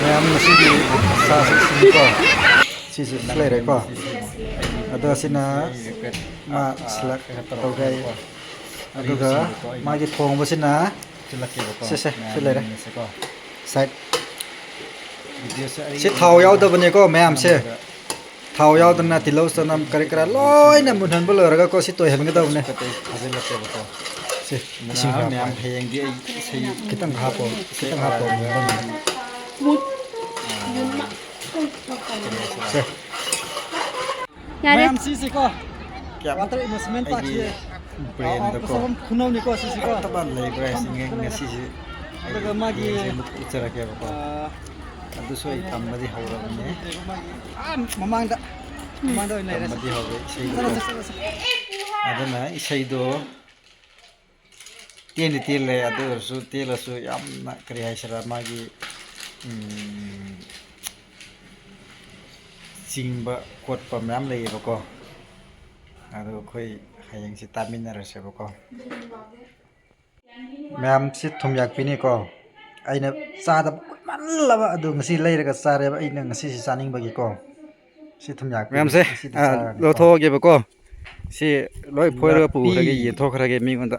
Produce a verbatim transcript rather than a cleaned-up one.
ꯃꯌꯥꯝ ꯉꯁꯤꯒꯤ ꯁꯥꯁꯤ ꯁꯤꯅꯤꯀꯣ꯫ ꯁꯤꯁꯨ ꯂꯩꯔꯦꯀꯣ꯫ ꯑꯗꯣ ꯑꯁꯤꯅ ꯃꯥ ꯁꯤꯂꯦꯛ ꯇꯧꯔꯦ꯫ ꯑꯗꯨꯒ ꯃꯥꯒꯤ ꯊꯣꯡꯕꯁꯤꯅ ꯁꯤꯜꯂꯛꯀꯦꯕꯀꯣ꯫ ꯁꯦ, ꯁꯦ, ꯁꯤ ꯂꯩꯔꯦ꯫ ꯃꯌꯥꯝ ꯌꯦꯡꯉꯁꯤꯀꯣ꯫ ꯁꯥꯏꯠ꯫ ꯚꯤꯗꯤꯑꯣꯁꯦ ꯑꯩ ꯁꯤ ꯊꯥꯎ ꯌꯥꯎꯗꯕꯅꯦꯀꯣ ꯃꯌꯥꯝꯁꯦ꯫ ꯊꯝꯃꯒ ꯊꯥꯎ ꯌꯥꯎꯗꯅ ꯇꯤꯜꯍꯧ, ꯆꯅꯝ, ꯀꯔꯤ ꯀꯔꯥ ꯂꯣꯏꯅ ꯃꯨꯟꯍꯟꯕ ꯂꯣꯏꯔꯒꯀꯣ ꯁꯤ ꯇꯣꯏꯍꯟꯒꯗꯕꯅꯦ꯫ ꯀꯇꯩ ꯊꯥꯖꯤꯜꯂꯛꯀꯦꯕꯀꯣ꯫ ꯁꯤ ꯑꯗꯨꯅ ꯏꯁꯤꯡ ꯈꯔ ꯃꯌꯥꯝ ꯍꯥꯞꯄꯣ꯫ ꯍꯌꯦꯡꯗꯤ ꯑꯩ ꯏꯁꯩ ꯈꯤꯇꯪ ꯍꯥꯞꯄꯣ, ꯏꯁꯩ ꯈꯤꯇꯪ ꯍꯥꯞꯄꯣ꯫ ꯑꯔꯥꯡꯕ ꯁꯦ꯫ ꯌꯥꯔꯦ꯫ ꯃꯌꯥꯝ ꯁꯤꯁꯤꯀꯣ꯫ ꯀꯌꯥꯝ ꯋꯥꯇꯔ ꯑꯦꯃ꯭ꯌꯨꯁꯃꯦꯟ ꯑꯩꯒꯤ ꯄꯥꯔꯛꯁꯦ꯫ ꯕ꯭ꯔꯦꯟꯗꯀꯣ ꯑ, ꯄꯣꯠꯁꯛꯐꯝ ꯈꯨꯅꯧꯅꯤꯀꯣ ꯁꯤꯁꯤꯀꯣ꯫ ꯐꯠꯇꯕ ꯂꯩꯕ꯭ꯔꯥ ꯍꯥꯏꯁꯤ ꯉ-, ꯉꯁꯤꯁꯦ ꯑꯩ ꯑꯗꯨꯒ ꯃꯥꯒꯤ, ꯌꯦꯡꯁꯦ ꯑꯃꯨꯛ ꯎꯠꯆꯔꯛꯀꯦꯕꯀꯣ꯫ ꯑ, ꯑꯗꯨꯁꯨ ꯑꯩ ꯇꯝꯕꯗꯤ ꯍꯧꯔꯕꯅꯦ꯫ ꯃꯥꯒꯤ, ꯑꯥ, ꯃꯃꯥꯡꯗ, ꯃꯃꯥꯡꯗ ꯑꯣꯏꯅ ꯂꯩꯔꯦ꯫ ꯇꯝꯕꯗꯤ ꯍꯧꯔꯦ ꯏꯁꯩꯗꯣ꯫ ꯆꯠꯂꯁꯦ, ꯆꯠꯂꯁꯦ꯫ ꯑꯗꯨꯅ ꯏꯁꯩꯗꯣ ꯇꯦꯟꯗꯤ ꯇꯦꯜꯂꯦ, ꯑꯗꯨ ꯑꯣꯏꯔꯁꯨ ꯇꯦꯜꯂꯁꯨ ꯌꯥꯝꯅ ꯀꯔꯤ ꯍꯥꯏꯁꯤꯔꯥ ꯃꯥꯒꯤ, ꯎꯝ, ꯆꯤꯡꯕ ꯈꯣꯠꯄ ꯃꯌꯥꯝ ꯂꯩꯌꯦꯕꯀꯣ꯫ ꯑꯗꯣ ꯑꯩꯈꯣꯏ ꯍꯌꯦꯡꯁꯦ ꯇꯥꯃꯤꯟꯅꯔꯁꯦꯕꯀꯣ꯫ ꯃꯌꯥꯝꯁꯤ ꯊꯨꯝꯌꯥꯛꯄꯤꯅꯤꯀꯣ꯫ ꯑꯩꯅ ꯆꯥꯗꯕ ꯀꯨꯏꯃꯜꯂꯕ ꯑꯗꯨ ꯉꯁꯤ ꯂꯩꯔꯒ ꯆꯥꯔꯦꯕ꯫ ꯑꯩꯅ ꯉꯁꯤꯁꯤ ꯆꯥꯅꯤꯡꯕꯒꯤꯀꯣ꯫ ꯁꯤ ꯊꯨꯝꯌꯥꯛꯄꯤꯅꯤ꯫ ꯃꯌꯥꯝꯁꯦ, ꯉꯁꯤꯗꯤ ꯑꯥ, ꯆꯥꯔꯅꯤꯀꯣ꯫ ꯂꯧꯊꯣꯛꯑꯒꯦꯕꯀꯣ꯫ ꯁꯤ ꯂꯣꯏ ꯐꯣꯏꯔꯒ ꯅꯥꯄꯤ꯫ ꯄꯨꯈ꯭ꯔꯒꯦ, ꯌꯦꯟꯊꯣꯛꯈ꯭ꯔꯒꯦ ꯃꯤꯉꯣꯟꯗ꯫